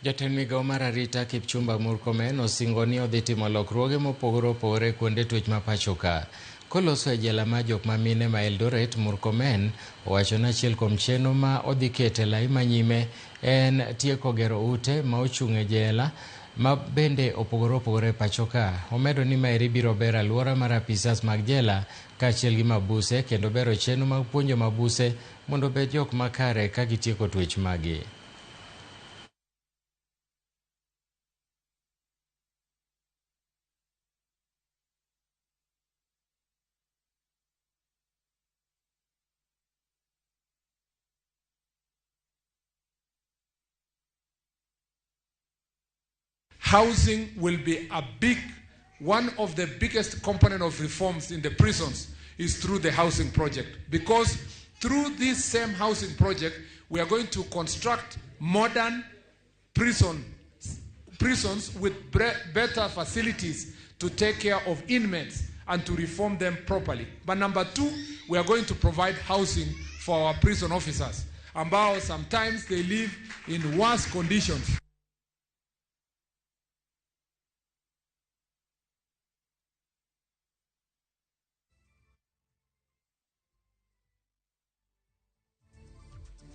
Jatend migao mar arita Kipchumba Murkomen osingo ni odhi timo lokruoge mopogore opogore kuonde twech ma pacho ka. Koloso e jela mar jok ma mine ma Eldoret, Murkomen owacho ni achiel kuom chenro ma odhi keto e lai manyime en tieko gero ute ma ochung' e jela ma bende opogore opogore e pacho ka. Omedo ni maeri biro bero aluora mar apisas mag jela kaachiel gi mabuse kendo bero chenro mag puonjo mabuse mondo obed jok makare ka gitieko twech magi. Housing will be a big, one of the biggest component of reforms in the prisons is through the housing project. Because through this same housing project, we are going to construct modern prisons with better facilities to take care of inmates and to reform them properly. But number two, we are going to provide housing for our prison officers. Ambao sometimes they live in worse conditions.